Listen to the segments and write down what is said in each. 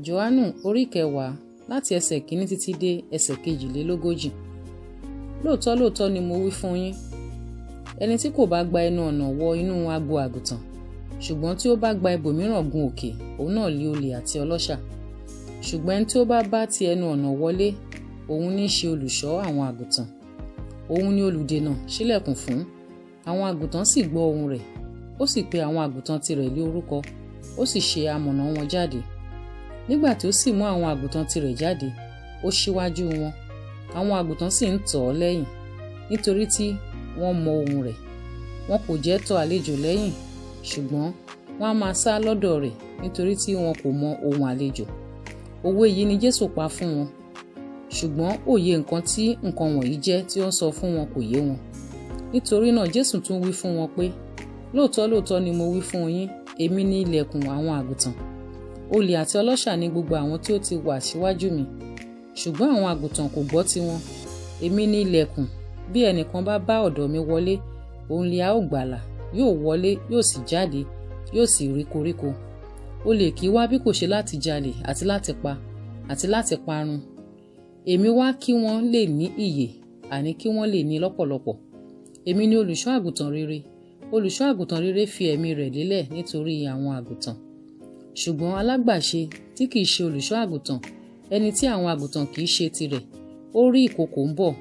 Jòhánù orí kẹwàá láti ẹsẹ̀ kìíní títí dé ẹsẹ̀ kejìlélógójì. Lóòótọ́ lóòótọ́ ni mo wí fún yín, ẹni tí kò bá gba ẹnu ọ̀nà wọ inú agbo àgùntàn, ṣùgbọ́n tí ó bá gba ibòmíràn gun òkè, òun náà lé olè àti ọlọ́ṣà. Ṣùgbọ́n ẹni tí ó bá bá ti ẹnu ọ̀nà wọlé, òun ní í ṣe olùṣọ́ àwọn àgùntàn. Òun ni olùdènà ṣílẹ̀kùn fún. Àwọn àgùntàn sì gbọ́ ohùn rẹ̀, ó sì pe àwọn àgùntàn tirẹ̀ lé orúkọ, ó sì ṣe amọ̀nà wọn jáde. Nígbà tí ó sì mú àwọn àgùntàn tirẹ̀ jáde, ó ṣíwájú wọn, àwọn àgùntàn sì ń tọ̀ ọ́ lẹ́yìn, nítorí tí wọ́n mọ ohùn rẹ̀. Wọn kò jẹ́ tọ àlejò lẹ́yìn, ṣùgbọ́n wọ́n á máa sá lọ́dọ̀ rẹ̀, nítorí tí wọn kò mọ ohùn àlejò. Òwe yìí ni Jésù pa fún wọn, ṣùgbọ́n òye nǹkan tí nǹkan wọ̀nyí jẹ́ tí ó ń sọ fún wọn kò yé wọn. Nítorí náà Jésù tún wí fún wọn pé, lóòótọ́ lóòótọ́ ni mo wí fún yín, èmi ni ilẹ̀kùn àwọn àgùntàn. Olè àti ọlọ́ṣà ni gbogbo àwọn tí ó ti wà síwájú mi, ṣùgbọ́n àwọn àgùntàn kò gbọ́ tiwọn. Èmi ni ilẹ̀kùn, bí ẹnìkan bá bá ọ̀dọ̀ mi wọlé, òun li a ó gbàlà, yóò wọlé, yóò sì jáde, yóò sì rí koríko. Olè kì í wá bí kò ṣe láti jalè àti láti pa àti láti parun. Èmi wá kí wọ́n lè ní ìyè, àní kí wọ́n lè ní lọ́pọ̀lọpọ̀. Èmi ni olùṣọ́ àgùntàn rere. Olùṣọ́ àgùntàn rere fi ẹ̀mí rẹ̀ lélẹ̀ nítorí àwọn àgùntàn. Ṣùgbọ́n alágbàṣe tí kìí ṣe olùṣọ́ àgùntàn, ẹni tí àwọn àgùntàn kìí ṣe tirẹ̀, ó rí ìkookò ń bọ̀,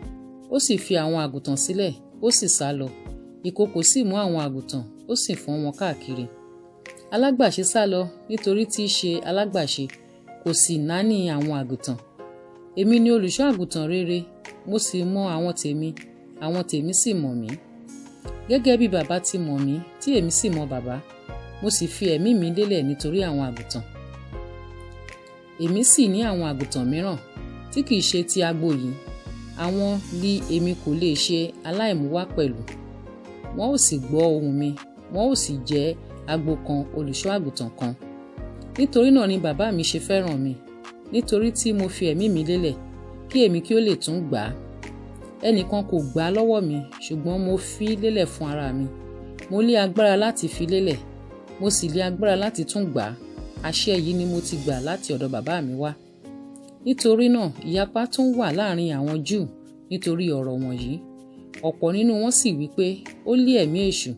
ó sì fi àwọn àgùntàn sílẹ̀, ó sì sá lọ. Ìkookò sì mú àwọn àgùntàn, ó sì fọ́n wọn káàkiri. Alágbàṣe sá lọ nítorí tí í ṣe alágbàṣe, kò sì náání àwọn àgùntàn. Èmi ni olùṣọ́ àgùntàn rere, mo sì mọ àwọn tèmi, àwọn tèmi sì mọ̀ mí. Gẹ́gẹ́ bí bàbá ti mọ̀ mí, tí èmi sì mọ bàbá, mo sì fi ẹ̀mí mi lélẹ̀ nítorí àwọn àgùntàn. Èmi sì ní àwọn àgùntàn mìíràn tí kìí ṣe ti agbo yìí, àwọn li èmi kò lè ṣe aláìmúwá pẹ̀lú. Wọn ó sì gbọ́ ohùn mi, wọn ó sì jẹ́ agbo kan, olùṣọ́ àgùntàn kan. Nítorí náà ni bàbá mi ṣe fẹ́ràn mi, nítorí tí mo fi ẹ̀mí mi lélẹ̀, kí èmi kí ó lè tún gbà á. Ẹnìkan kò gbà á lọ́wọ́ mi, ṣùgbọ́n mo fi lélẹ̀ fún ara mi. Mo ní agbára láti fi lélẹ̀, mo sì ní agbára láti tún gbà á. Àṣẹ yìí ni mo ti gbà láti ọ̀dọ̀ bàbá mi wá. Nítorí náà ìyapa tún wà láàrin àwọn Júù nítorí ọ̀rọ̀ wọ̀nyí. Ọ̀pọ̀ nínú wọn sì wí pé ó lé ẹ̀mí èṣù,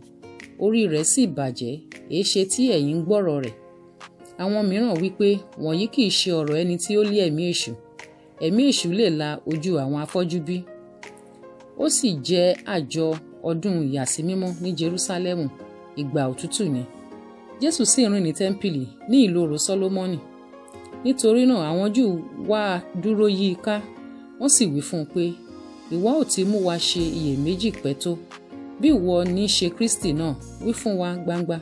orí rẹ̀ sì bàjẹ́, èéṣe tí ẹ̀yin ń gbọ́rọ̀ rẹ̀? Àwọn mìíràn wí pé wọ̀nyí kì í ṣe ọ̀rọ̀ ẹni tí ó lé ẹ̀mí èṣù. Ẹ̀mí èṣù lè la ojú àwọn afọ́jú bí. Ó sì jẹ́ àjọ ọdún ìyàsímímọ́ ní Jerúsálẹ́mù, ìgbà òtútù ni. Jésù sì rìn ní tẹ́ḿpìlì ní ìloro Sólómọ́nì. Nítorí náà àwọn Júù wá dúró yí i ká, wọ́n sì wí fún un pé, ìwọ ò ti mú wa ṣe iyèméjì pẹ́ tó. Bí ìwọ ní ṣe Kristi náà, wí fún wa gbangba.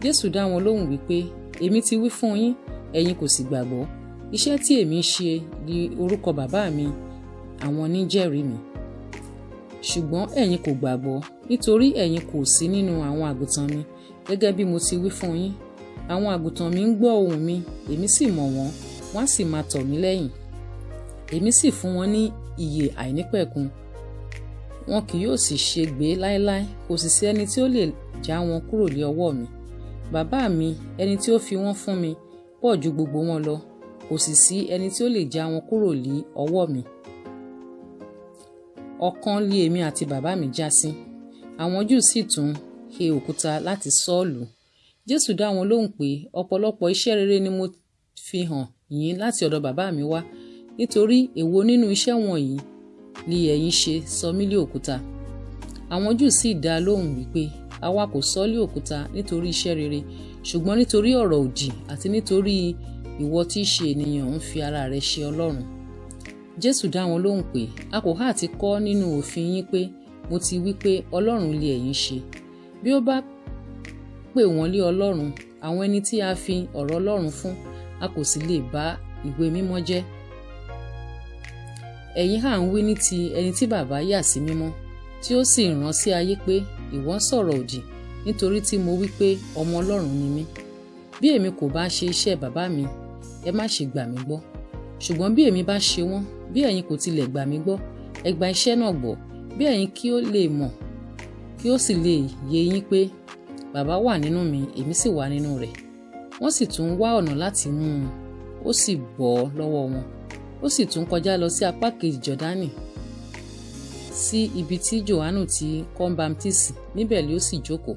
Jésù dá wọn lóhùn wípé, èmi ti wí fún yín, ẹ̀yin kò sì gbàgbọ́. Iṣẹ́ tí èmi ń ṣe ní orúkọ bàbá mi, àwọn ní jẹ́rìí mi. Ṣùgbọ́n ẹ̀yin kò gbàgbọ́, nítorí ẹ̀yin kò sí nínú àwọn àgùntàn mi, gẹ́gẹ́ bí mo ti wí fún yín. Àwọn àgùntàn mi ń gbọ́ ohùn mi, èmi sì mọ̀ wọ́n, wọ́n á sì máa tọ̀ mí lẹ́yìn. Èmi sì fún wọn ní ìyè àìnípẹ̀kun. Wọn kì yóò sì ṣègbé láéláé, kò sì sí ẹni tí ó lè já wọn kúrò lé ọwọ́ mi. Bàbá mi, ẹni tí ó fi wọ́n fún mi, pọ̀ ju gbogbo wọn lọ, kò sì sí ẹni tí ó lè já wọn kúrò lé ọwọ́ mi. Ọ̀kan li èmi àti bàbá mi já sí. Àwọn Júù sì tún he òkúta láti sọ ọ́ lù. Jésù dá wọn lóhùn pé, ọ̀pọ̀lọpọ̀ iṣẹ́ rere ni mo fi hàn yín láti ọ̀dọ̀ bàbá mi wá. Nítorí èwo nínú iṣẹ́ wọ̀nyí li ẹ̀yin ṣe sọ mí lé òkúta? Àwọn Júù sì dá lóhùn wípé, àwa kò sọ lé òkúta nítorí iṣẹ́ rere, ṣùgbọ́n nítorí ọ̀rọ̀ òdì àti nítorí ìwọ tí í ṣe ènìyàn ń fi ara rẹ ṣe Ọlọ́run. Jésù dá wọn lóhùn pé, a kò há ti kọ́ nínú òfin yín pé mo ti wí pé Ọlọ́run lé ẹ̀yin ṣe. Bí ó bá pè wọ́n lé Ọlọ́run, àwọn ẹni tí a fi ọ̀rọ̀ Ọlọ́run fún, a kò sì lè bá ìwé mímọ́ jẹ́. Ẹ̀yin hà ń wí ní ti ẹni tí bàbá yà sí mímọ́, tí ó sì rán sí ayé pé ìwọ ń sọ̀rọ̀ òdì, nítorí tí mo wí pé ọmọ Ọlọ́run ni mí. Bí èmi kò bá ṣe iṣẹ́ bàbá mi, ẹ má ṣe gbà mí gbọ́. Ṣùgbọ́n bí èmi bá ṣe wọ́n, bí ẹ̀yin kò tilẹ̀ gbà mí gbọ́, ẹ gba iṣẹ́ náà gbọ́, bí ẹ̀yin kí ó lè mọ̀, kí ó sì lè yé yín pé bàbá wà nínú mi, èmi sì wà nínú rẹ̀. Wọ́n sì tún wá ọ̀nà láti mú un, Ó sì bọ́ lọ́wọ́ wọn. Ó sì tún kọjá lọ sí apá kejì Jọ́dánì, sí ibi tí Jòhánù ti kọ́ bámtísì. Níbẹ̀ ló sì jókòó.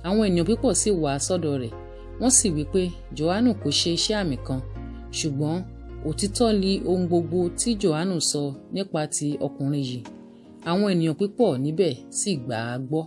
Àwọn ènìyàn púpọ̀ sì wá sọ́dọ̀ rẹ̀, wọ́n sì wí pé, "Jòhánù kò ṣe iṣẹ́ àmì kan, ṣùgbọ́n òtítọ́ li ohun gbogbo tí Jòhánù sọ nípa ti ọkùnrin yìí." Àwọn ènìyàn púpọ̀ níbẹ̀ sì gbà á gbọ́.